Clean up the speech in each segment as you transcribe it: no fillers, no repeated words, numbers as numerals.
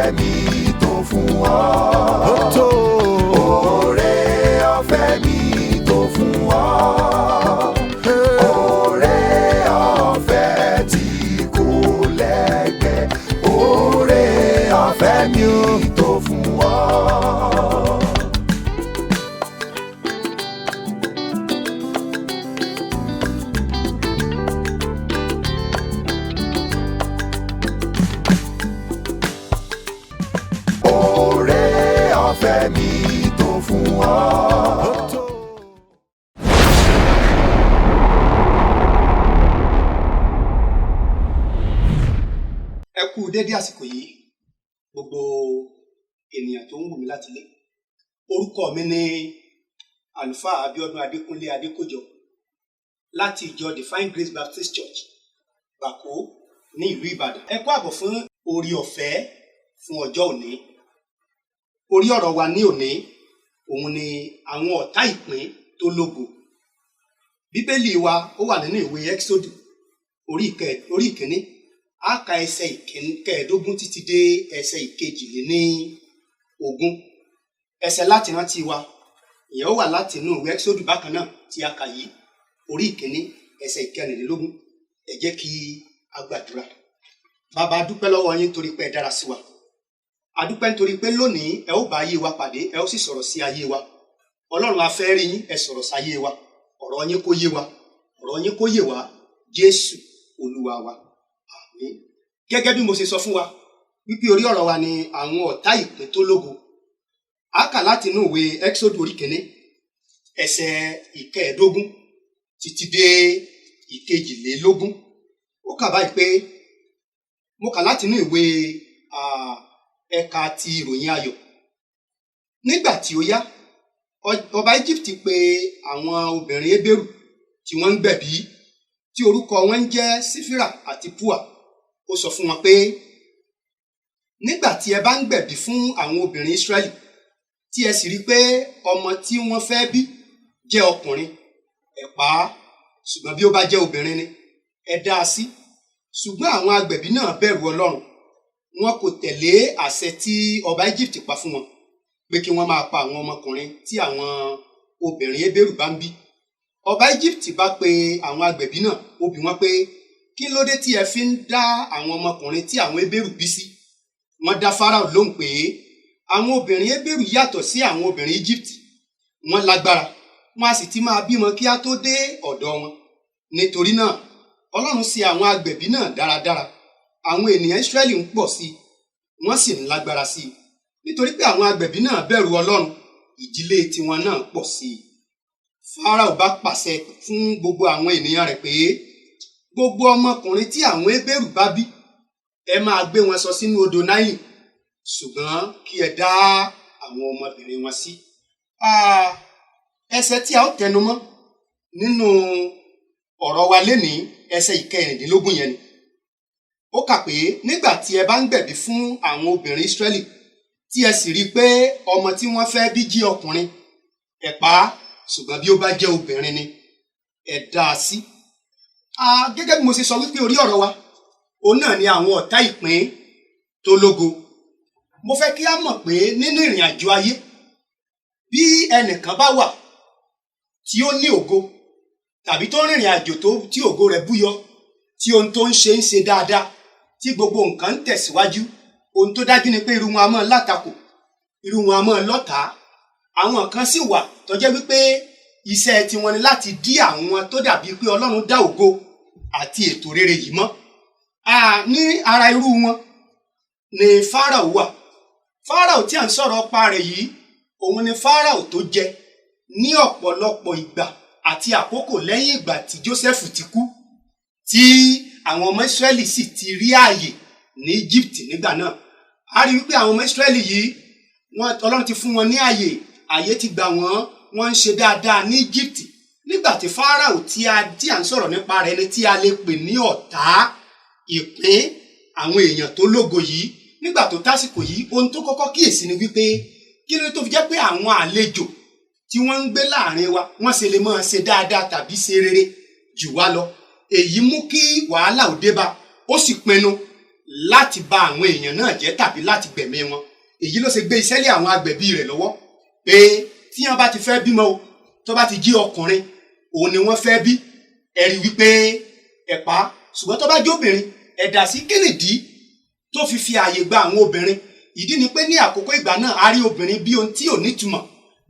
Ọ̀fẹ́ mi tó fún ọ. Ó tó. Oore ọ̀fẹ́ mi tó fún ọ. Oore ọ̀fẹ́ tí kò lẹ́gbẹ́. Oore ọ̀fẹ́ mi tó fún ọ. Oore ọ̀fẹ́ mi tó fún ọ. Ó tó. Ẹ kú dédé àsìkò yìí, gbogbo ènìyàn tó ń wù mí láti lé. Orúkọ mi ni Àlùfáà Abíọ́dún Adékúnlé Adékòjọ láti ìjọ Divine Grace Baptist Church, Bàkó, ní ìlú Ìbàdàn. Ẹ kú àbọ̀ fún orí ọ̀fẹ́ fún ọjọ́ òní. Orí ọ̀rọ̀ wa ní òní òun ni àwọn ọ̀tá ìpín tó lógo. Bíbélì wa ó wà nínú ìwé Ẹ́xódù orí ìkíní, a ka ẹsẹ̀ ìkẹẹ̀ẹ́dógún títí dé ẹsẹ̀ 22. Ẹsẹ̀ láti rántí wa ìyẹn ó wà láti inú ìwé Ẹ́xódù bákan náà tí a kà yìí, orí ìkíní, ẹsẹ̀ 24. Ẹ jẹ́ kí a gbàdúrà. Bàbá, a dúpẹ́ lọ́wọ́ yín torí pé ẹ dára sí wa. A dúpẹ́ nítorí pé lónìí ẹ ó bá ayé wa pàdé, ẹ ó sì sọ̀rọ̀ sí ayé wa. Ọlọ́run, a fẹ́ rí yín, ẹ sọ̀rọ̀ sáyé wa. Ọ̀rọ̀ yín kó yé wa, ọ̀rọ̀ yín kó yé wa. Jésù Olúwa wa, àmín. Gẹ́gẹ́ bí mo ṣe sọ fún wa wípé orí ọ̀rọ̀ wa ni àwọn ọ̀tá ìpín tó lógo, a kà láti inú ìwé Ẹ́xódù orí kìíní, ẹsẹ̀ 15 títí dé 22. Ó kà báyìí pé, mo kà láti inú ìwé ẹ̀ka ti Ìròyìn Ayọ̀. Nígbà tí ó yá, ọba Egypt pe àwọn obìnrin Hébérù tí wọ́n ń gbẹ̀bí, tí orúkọ wọn ń jẹ́ Sífírà àti Púà. Ó sọ fún wọn pé, nígbà tí ẹ bá ń gbẹ̀bí fún àwọn obìnrin Ísírẹ́lì, tí ẹ sì rí i pé ọmọ tí wọ́n fẹ́ bí jẹ́ ọkùnrin, ẹ pa á; ṣùgbọ́n bí ó bá jẹ́ obìnrin ni, ẹ dá a sí. Ṣùgbọ́n àwọn agbẹ̀bí náà bẹ̀rù Ọlọ́run, wọn kò tẹ̀lé àṣẹ tí ọba Egypt pa fún wọn pé kí wọ́n máa pa àwọn ọmọkùnrin tí àwọn obìnrin Hébérù bá ń bí. Ọba Egypt bá pe àwọn agbẹ̀bí náà, ó bi wọ́n pé, kí ló dé tí ẹ fi ń dá àwọn ọmọkùnrin tí àwọn Hébérù bí sí? Wọ́n dá Fáráò lóhùn pé, àwọn obìnrin Hébérù yàtọ̀ sí àwọn obìnrin Egypt, wọ́n lágbára, wọ́n a sì ti máa bímọ kí á tó dé ọ̀dọ̀ wọn. Nítorí náà Ọlọ́run ṣe àwọn agbẹ̀bí náà dáradára. Àwọn ènìyàn Ísírẹ́lì ń pọ̀ sí i, wọ́n sì ń lágbára sí i. Nítorí pé àwọn agbẹ̀bí náà bẹ̀rù Ọlọ́run, ìdílé tiwọn náà pọ̀ sí i. Fáráò bá pàṣẹ fún gbogbo àwọn ènìyàn rẹ̀ pé, gbogbo ọmọkùnrin tí àwọn Hébérù bá bí, ẹ máa gbé wọn sọ sínú odò Náílì, ṣùgbọ́n kí ẹ dá àwọn ọmọbìnrin wọn sí. Ẹsẹ̀ tí a ó tẹnumọ́ nínú ọ̀rọ̀ wa lénìí, ẹsẹ̀ 16 yẹn ni. Ó kà pé, nígbà tí ẹ bá ń gbẹ̀bí fún àwọn obìnrin Ísírẹ́lì, tí ẹ sì rí i pé ọmọ tí wọ́n fẹ́ bí jí ọkùnrin, ẹ pa á; ṣùgbọ́n bí ó bá jẹ́ obìnrin ni, ẹ dá a sí. Gẹ́gẹ́ bí mo ṣe sọ wípé orí ọ̀rọ̀ wa òun náà ni àwọn ọ̀tá ìpín tó lógo. Mo fẹ́ kí a mọ̀ pé nínú ìrìn àjò ayé, bí ẹnìkan bá wà tí ó ní ògo tàbí tó ń rìnrìn àjò tó tí ògo rẹ̀ búyọ, tí ohun tó ń ṣe ń ṣe dáadáa, tí gbogbo nǹkan ń tẹ̀síwájú, ohun tó dájú ni pé irú wọn a máa látakò, irú wọn a máa lọ́tàá. Àwọn kan sì wà tó jẹ́ wípé iṣẹ́ tiwọn ni láti dí àwọn tó dàbí pé Ọlọ́run dá ògo àti ètò rere yìí mọ́. Ní ara irú wọn ni Fáráò wà. Fáráò tí à ń sọ̀rọ̀ pa rẹ̀ yìí, òun ni Fáráò tó jẹ ní ọ̀pọ̀lọpọ̀ ìgbà àti àkókò lẹ́yìn ìgbà tí Jósẹ́fù ti kú, tí àwọn ọmọ Ísírẹ́lì sì ti rí ààyè ní Egypt nígbà náà. A rí wípé àwọn ọmọ Ísírẹ́lì yìí, wọn Ọlọ́run ti fún wọn ní ààyè, ààyè ti gbà wọ́n, wọ́n ń ṣe dáadáa ní Egypt. Nígbà tí Fáráò tí à ń sọ̀rọ̀ nípa rẹ̀ ni tí a lè pè ní ọ̀tá ìpín àwọn èèyàn tó lógo yìí, nígbà tó tásìkò yìí, ohun tó kọ́kọ́ kíyèsí ni wípé, kí ló tó fi jẹ́ pé àwọn àlejò tí wọ́n ń gbé láàrin wa, wọ́n ṣe lè máa ṣe dáadáa tàbí ṣe rere jù wá lọ? Èyí mú kí wàhálà ò dé bá, ó sì pinnu láti bà àwọn èèyàn náà jẹ́ tàbí láti gbẹ̀mí wọn. Èyí ló ṣe gbé iṣẹ́ lé àwọn agbẹ̀bí rẹ̀ lọ́wọ́ pé tí wọ́n bá ti fẹ́ bímọ o, tó bá ti jí ọkùnrin òun ni wọ́n fẹ́ bí, ẹ rí wípé ẹ pa á, ṣùgbọ́n tó bá jẹ́ obìnrin ẹ̀dà sí. Kínìdí tó fi fi ààyè gba àwọn obìnrin? Ìdí ni pé ní àkókò ìgbà náà, a rí obìnrin bí ohun tí ò nítumọ̀,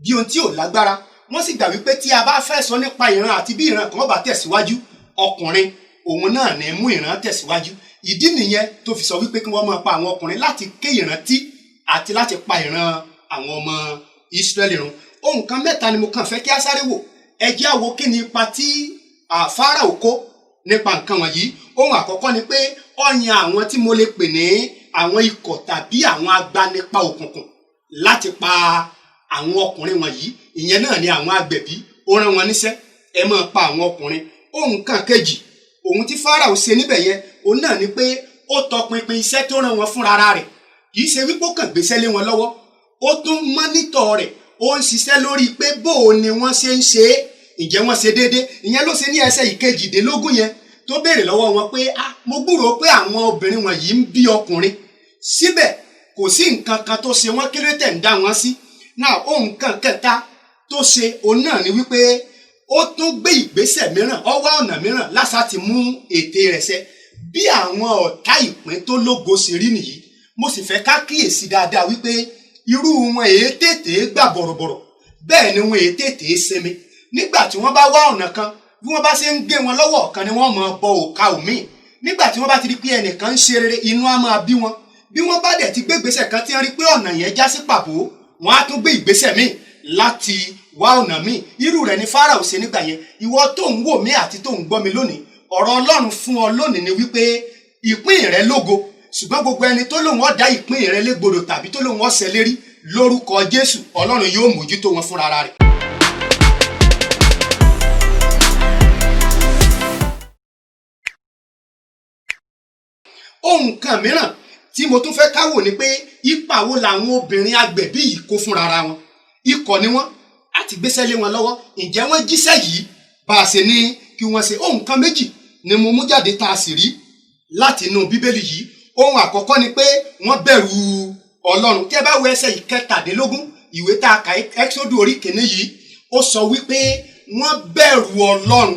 bí ohun tí ò lágbára. Wọ́n sì gbà wípé tí a bá fẹ́ sọ nípa ìran àti bí ìran kan bá tẹ̀síwájú, ọkùnrin òun náà ní mú ìran tẹ̀síwájú. Ìdí nìyẹn tó fi sọ wípé kí wọ́n máa pa àwọn ọkùnrin láti ké ìrántí àti láti pa ìran àwọn ọmọ Ísírẹ́lì run. Ohun kan mẹ́ta ni mo kàn fẹ́ kí a sáré wò. Ẹ jẹ́ á wo kí ni ipa tí Fáráò kó nípa nǹkan wọ̀nyí. Ohun àkọ́kọ́ ni pé ó yan àwọn tí mo lè pè ní àwọn ikọ̀ tàbí àwọn agbanipa òkùnkùn láti pa àwọn ọkùnrin wọ̀nyí. Ìyẹn náà ni àwọn agbẹ̀bí. Ó rán wọn níṣẹ́, ẹ máa pa àwọn ọkùnrin. Ohun kan kejì ohun tí Fáráò ṣe níbẹ̀ yẹn, òun náà ni pé ó tọpinpin iṣẹ́ tó rán wọn fúnra rẹ̀. Kì í ṣe wípé ó kàn gbéṣẹ́ lé wọn lọ́wọ́, ó tún monitor rẹ̀, ó ń ṣiṣẹ́ lórí pé bó o ni wọ́n ṣe ń ṣe é, ǹjẹ́ wọ́n ṣe déédé. Ìyẹn ló ṣe ní ẹsẹ̀ ìkejìdínlógún yẹn tó béèrè lọ́wọ́ wọn pé, ah, mo gbúròó pé àwọn obìnrin wọ̀nyí ń bí ọkùnrin, síbẹ̀ kò sí nǹkan kan tó ṣe wọ́n, kéré tẹ̀ ń dá wọn sí náà. Ohun kan kẹta tó ṣe, òun náà ni wípé ó tún gbé ìgbésẹ̀ mìíràn, ó wá ọ̀nà mìíràn lásà ti mú ète rẹ̀ ṣẹ. Bí àwọn ọ̀tá ìpín tó lógo ṣe rí nìyí. Mo sì fẹ́ ká kíyèsí dáadáa wípé irú wọn èé tètè gbà bọ̀rọ̀bọ̀rọ̀, bẹ́ẹ̀ ni wọn èé tètè sinmi. Nígbà tí wọ́n bá wá ọ̀nà kan, bí wọ́n bá ṣe ń gé wọn lọ́wọ́ ọ̀kan ni wọ́n máa bọ òka òmíì. Nígbà tí wọ́n bá ti rí pé ẹnìkan ń ṣe rere, inú á máa bí wọn. Bí wọ́n bá dẹ̀ ti gbé ìgbésẹ̀ kan tí wọ́n rí pé ọ̀nà yẹn já sí pàbó, wọ́n á tún gbé ìgbésẹ̀ míì láti wá ọ̀nà míì. Irú rẹ̀ ni Fáráò ṣe nígbà yẹn. Ìwọ tó ń wò mí àti tó ń gbọ́ mi lónìí, ọ̀rọ̀ Ọlọ́run fún ọ lónìí ni wípé ìpín rẹ lógo, ṣùgbọ́n gbogbo ẹni tó lóun ó dá ìpín rẹ légbodò tàbí tó lóun ó ṣẹlérí, lórúkọ Jésù, Ọlọ́run yóò mójútó wọn fúnra rẹ̀. Ohun kan mìíràn tí mo tún fẹ́ ká wò ni pé ipa wo làwọn obìnrin agbẹ̀bí yìí kó fúnra wọn? Ikọ̀ ni wọ́n àti gbéṣẹ́ lé wọn lọ́wọ́. Ǹjẹ́ wọ́n jíṣẹ́ yìí bá a ṣe ní kí wọ́n ṣe? Ohun kan méjì ni mo mú jáde tá a sì rí láti inú Bíbélì yìí. Ohun àkọ́kọ́ ni pé wọ́n bẹ̀rù Ọlọ́run. Tí ẹ bá wo ẹsẹ̀ ìkẹtàdínlógún ìwé tá a kà, Ẹ́xódù orí kìíní yìí, ó sọ wípé wọ́n bẹ̀rù Ọlọ́run,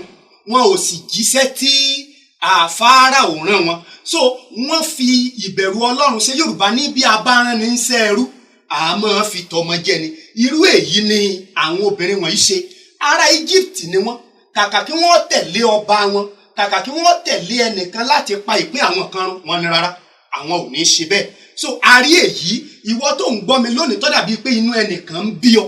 wọn ò sì jíṣẹ́ tí Fáráò rán wọn. So wọ́n fi ìbẹ̀rù Ọlọ́run ṣe. Yorùbá ní bí abárán ní ń ṣe ẹrú, àmọ́ fi tọmọ jẹ ni. Irú èyí ni àwọn obìnrin wọ̀nyí ṣe. Ará Egypt ni wọ́n. Kàkà kí wọ́n tẹ̀lé ọba wọn, kàkà kí wọ́n tẹ̀lé ẹnìkan láti pa ìpín àwọn kan run, wọ́n ní rárá, àwọn ò ní í ṣe bẹ́ẹ̀. So a rí èyí. Ìwọ tó ń gbọ́ mi lónìí, tó dàbí pé inú ẹnìkan ń bí ọ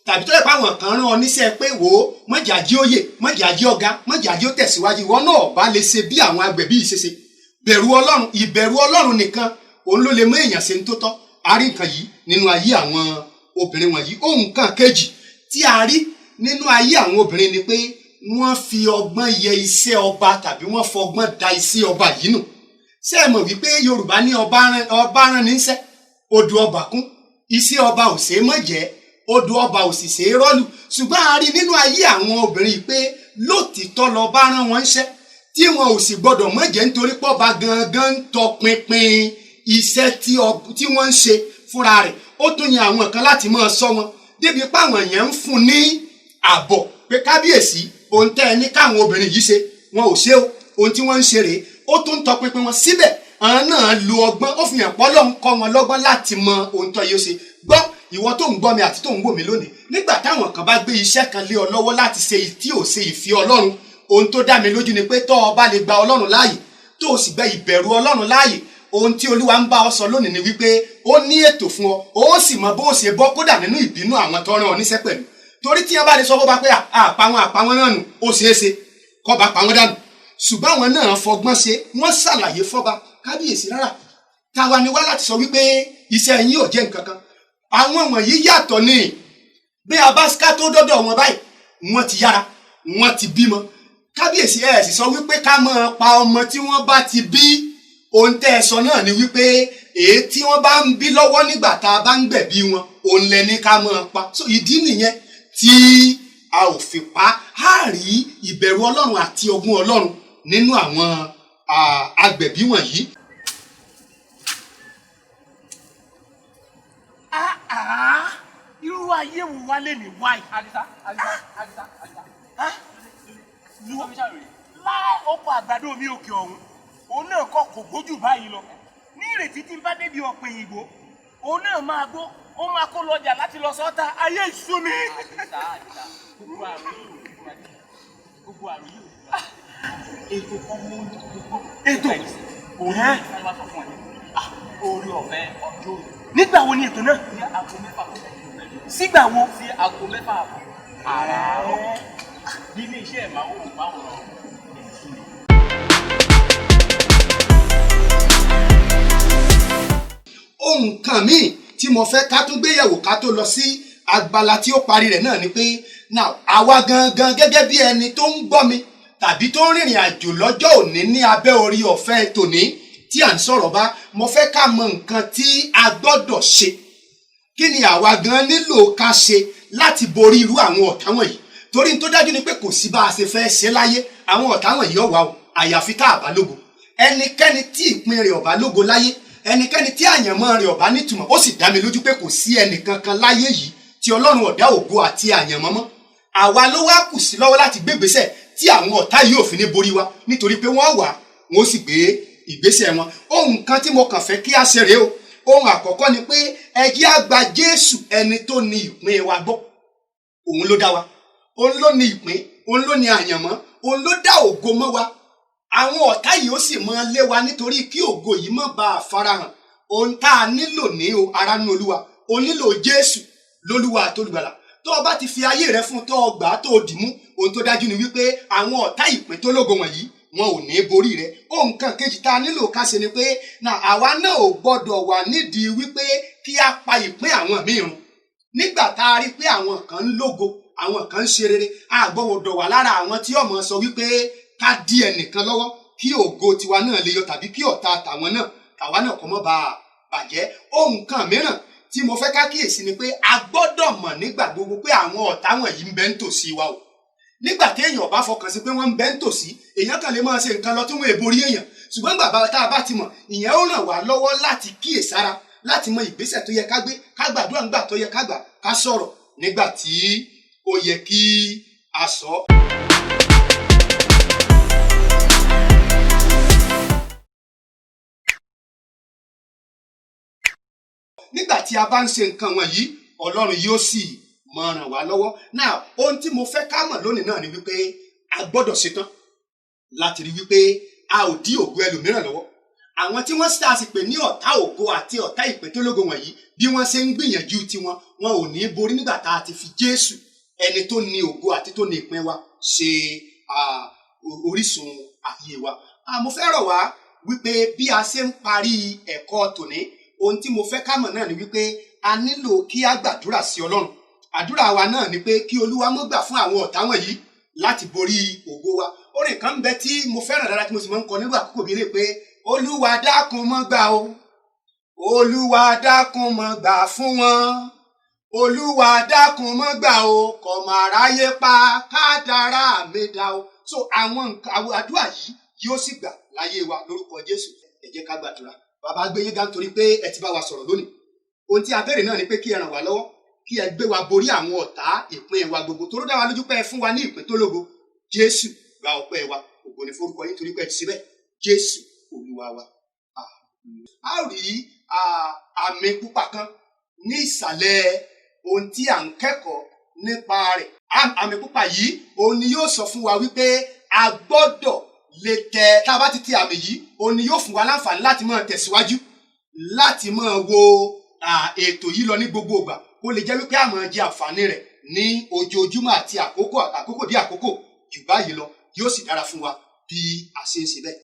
tàbí tó yẹ pé àwọn kan rán ọ níṣẹ́ pé wò ó, mọ̀jàjí òye, mọ̀jàjí ọ̀gá, mọ̀jàjí ó tẹ̀síwájú, ìwọ náà bá lè ṣe bí àwọn agbẹ̀bí yìí ṣe ṣe. Bẹ̀rù Ọlọ́run. Ìbẹ̀rù Ọlọ́run nìkan òun ló lè mú èèyàn ṣe ń tó tọ́. A rí nǹkan yìí nínú ayé àwọn obìnrin wọ̀nyí. Ohun kan kejì tí a rí nínú ayé àwọn obìnrin ni pé wọ́n fi ọgbọ́n yẹ iṣẹ́ ọba tàbí wọ́n fọgbọ́n da iṣẹ́ ọba yìí nù. Ṣé ẹ mọ̀ wípé Yorùbá ní ọba rán ní iṣẹ́, odò ọba kún, iṣẹ́ ọba ò ṣeé mọ̀ jẹ́, odò ọba ò sì ṣeé rọ́lù? Ṣùgbọ́n a rí nínú ayé àwọn obìnrin yìí pé lótìtọ́ lọba rán wọn iṣẹ́ tí wọn ò sì gbọdọ̀ mọ̀ jẹ́, nítorí pọ́ba gangan ń tọpinpin iṣẹ́ tí wọ́n ń ṣe fúnra rẹ̀. Ó tún yan àwọn kan láti máa sọ wọn débi páwọn yẹn ń fún ní àbọ̀ pé, kábíyèsí, ohun tẹ́ ẹ ní káwọn obìnrin yìí ṣe, wọn ò ṣe o, ohun tí wọ́n ń ṣe rèé. Ó tún ń tọpinpin wọn, síbẹ̀ àwọn náà lo ọgbọ́n. Ó fi hàn pọ́lọ́ ń kọ́ wọn lọ́gbọ́n láti mọ ohun tó yẹ ó ṣe. Gbọ́, ìwọ tó ń gbọ́ mi àti tó ń wò mí lónìí, nígbà táwọn kan bá gbé iṣẹ́ kan lé ọ lọ́wọ́ láti ṣe tí ò ṣe ìfẹ́ Ọlọ́run, ohun tó dá mi lójú ni pé tọ́ ọ bá lè gba Ọlọ́run láàyè, tó o sì gba ìbẹ̀rù Ọlọ́run láàyè, ohun tí Olúwa ń bá ọ sọ lónìí ni wípé ó ní ètò fún ọ, ó sì mọ bó o ṣe bọ́ kódà nínú ìbínú àwọn tó rán ọ níṣẹ́ pẹ̀lú. Torí tí wọ́n bá lè sọ fún bá pé àpá wọn náà nù, ó ṣeé ṣe kọ́ bá pa wọn dànù. Ṣùgbọ́n àwọn náà fọgbọ́n ṣe, wọ́n ṣàlàyé fọ́ba, kábíyèsí, rárá, táwa ni wá láti sọ wípé iṣẹ́ yín ò jẹ́ nǹkan kan? Àwọn wọ̀nyí yàtọ̀ ní bí abáṣká tó dọ́dọ̀ wọn báyìí, wọ́n ti yára, wọ́n ti bímọ. Kábíyèsí, ẹ̀ sì sọ wípé ká máa pa ọmọ tí wọ́n bá ti bí. Ohun tẹ́ ẹ sọ náà ni wípé èyí tí wọ́n bá ń bí lọ́wọ́ nígbà tá a bá ń gbẹ̀bí wọn, òun lẹ ní ká máa pa. So ìdí nìyẹn tí a ò fi pa á. Rí ìbẹ̀rù Ọlọ́run àti ọgbọ́n Ọlọ́run nínú àwọn agbẹ̀bí wọ̀nyí. Àá, irú ayé wo wá lè ní wáyé. Àdìsá, Àdìsá, Àdìsá, Àdìsá. Wo láì ọkọ̀ àgbàdo mi òkè ọ̀hún, òun náà kọ́ kò gbójú báyìí lọ. Ní ìrètí tí n bá débi ọ̀pẹ̀ òyìnbó, òun náà máa gbó, ó máa kó lọjà láti lọ sọ́ta, ayé ìṣú mi. Àdìsá, Àdìsá, gbogbo àrùn yìí ò ní fún wa. Gbogbo àrùn yìí ò ní fún wa. Ètò kan mú gbogbo. Ètò? Òun ní sáré wá sọ fún ẹ. Orí ọ̀fẹ́ ọjọ́ òní. Nígbà wo ni ètò náà? Ní aago 6 kọjá ìṣẹ́jú mẹ́rin. Sígbà wo? Sí aago 6 àbọ̀. Àràárọ̀. Nílé iṣẹ́ ìmáwòrán èsì ni. Ohun kan míì tí mo fẹ́ ká tún gbéyẹ̀wò ká tó lọ sí agbala tí ó parí rẹ̀ náà ni pé now àwa gangan gẹ́gẹ́ bí ẹni tó ń gbọ́ mi tàbí tó ń rìnrìn àjò lọ́jọ́ òní ní abẹ́ orí ọ̀fẹ́ tòní tí à ń sọ̀rọ̀ bá, mo fẹ́ ká mọ nǹkan tí a gbọ́dọ̀ ṣe. Kí ni àwa gan nílò ká ṣe láti borí irú àwọn ọ̀tá wọ̀nyí? Torí n tó dájú ni pé kò sí bá a ṣe fẹ́ ṣe láyé, àwọn ọ̀tá wọ̀nyí ọ̀wà o, àyàfi tá a bá lógo. Ẹnikẹ́ni tí ìpín rẹ̀ ọ̀bá lógo láyé, ẹnikẹ́ni tí àyànmọ́ rẹ̀ ọ̀bá nítumọ̀, ó sì dá mi lójú pé kò sí ẹnìkankan láyé yìí tí Ọlọ́run ọ̀dá ògo àti àyànmọ́ mọ́. Àwa ló wá kù sí lọ́wọ́ láti gbégbésẹ̀ tí àwọn ọ̀tá yìí ò fi ní borí wa, nítorí pé wọ́n wà, wọ́n ó sì gbé ìgbésẹ̀ wọn. Ohun kan tí mo kàn fẹ́ kí a ṣe rèé o. Ohun àkọ́kọ́ ni pé ẹ jẹ́ á gba Jésù ẹni tó ní ìpín wa gbọ́. Òun ló dá wa, òun ló ní ìpín, òun ló ní àyànmọ́, òun ló dá ògo mọ́ wa. Àwọn ọ̀tá yìí ó sì máa lé wa nítorí kí ògo yìí má bàa farahàn. Ohun tá a nílò ní o, ará nínú Olúwa, o nílò Jésù lólúwa àtolùgbàlà. Tó o bá ti fi ayé rẹ fún, tó o gbà á, tó o dì mú, ohun tó dájú ni wípé àwọn ọ̀tá ìpín tó lógo wọ̀nyí wọn ò ní borí rẹ. Ohun kan kejì tá a nílò ká ṣe ni pé na àwa náà ò gbọ́dọ̀ wà nídìí wípé kí a pa ìpín àwọn míì run. Nígbà tá a rí pé àwọn kan ń lógo, àwọn kan ń ṣe rere, a gbọ́dọ̀ wà lára àwọn tí ọmọ sọ wípé ká dí ẹnìkan lọ́wọ́ kí ògo tiwa náà lè yọ, tàbí kí ọ̀tá tàwọn náà tàwa náà kọ́ mọ́ bá a bàjẹ́. Ohun kan mìíràn tí mo fẹ́ ká kíyèsí ni pé a gbọ́dọ̀ mọ̀ nígbà gbogbo pé àwọn ọ̀tá wọ̀nyí ń bẹ nítòsí wa o. Nígbà téèyàn bá fọkàn sí pé wọ́n ń bẹ nítòsí, èèyàn kàn lè máa ṣe nǹkan lọ tí wọ́n èborí èèyàn. Ṣùgbọ́n bàbá tá a bá ti mọ̀, ìyẹn ó ràn wá lọ́wọ́ láti kíyèsára, láti mọ ìgbésẹ̀ tó yẹ ká gbé, ká gbàdúrà nígbà tó yẹ ká gbà, ká sọ̀rọ̀ nígbà tí ó yẹ kí a sọ. Nígbà tí a bá ń ṣe nǹkan wọ̀nyí, Ọlọ́run yóò sì máa ràn wá lọ́wọ́. Now, ohun tí mo fẹ́ ká mọ̀ lónìí náà ni wípé a gbọ́dọ̀ ṣetán láti rí wípé a ò dí ògo ẹlòmíràn lọ́wọ́. Àwọn tí wọ́n sá sì pè ní ọ̀tá ògo àti ọ̀tá ìpè tó lógo wọ̀nyí, bí wọ́n ṣe ń gbìyànjú tiwọn, wọn ò ní borí nígbà tá a ti fi Jésù ẹni tó ní ògo àti tó ní ìpín wa ṣe orísun ayé wa. Mo fẹ́ rọ̀ wá wípé bí a ṣe ń parí ẹ̀kọ́ tòní, ohun tí mo fẹ́ ká mọ̀ náà ni wípé a nílò kí a gbàdúrà sí Ọlọ́run. Àdúrà wa náà ni pé kí Olúwa má gbà fún àwọn ọ̀tá wọ̀nyí láti borí ògo wa. Orin kan ń bẹ tí mo fẹ́ràn dára tí mo sì máa ń kọ nígbà àkókò mi lè pé Olúwa dákun má gbà o, Olúwa dákun má gbà fún wọn, Olúwa dákun má gbà o, kò má ráyé pa kádàrá mi dà o. So àwọn nǹkan àwọn àdúrà yìí yóò sì gbà láyé wa lórúkọ Jésù. Ẹ jẹ́ ká gbàdúrà. Bàbá gbé yín ga nítorí pé ẹ ti bá wa sọ̀rọ̀ lónìí. Ohun tí a béèrè náà ni pé kí ẹ ràn wá lọ́wọ́, kí ẹ gbé wa borí àwọn ọ̀tá ìpín wa gbogbo. Toró dá wa lójú pé ẹ fún wa ní ìpín tó lógo. Jésù gba ọpẹ́ wa, ògo ni forúkọ yín torí pé ẹ ti ṣe bẹ́ẹ̀. Jésù Olúwa wa. A rí àmì pupa kan ní ìsàlẹ̀ ohun tí à ń kẹ́kọ̀ọ́ nípa rẹ̀. Àmì pupa yìí òun ni yóò sọ fún wa wípé a gbọ́dọ̀ lè tẹ, tá a bá ti tẹ àmì yìí, òun ni yóò fún wa láǹfààní láti máa tẹ̀síwájú, láti máa wo ètò yìí lọ ní gbogbo ìgbà, kó lè jẹ́ wípé a máa jẹ àǹfààní rẹ̀ ní ojoojúmọ́ àti àkókò àkókò dé àkókò jù báyìí lọ. Yóò sì dára fún wa bí a ṣe ń ṣe bẹ́ẹ̀.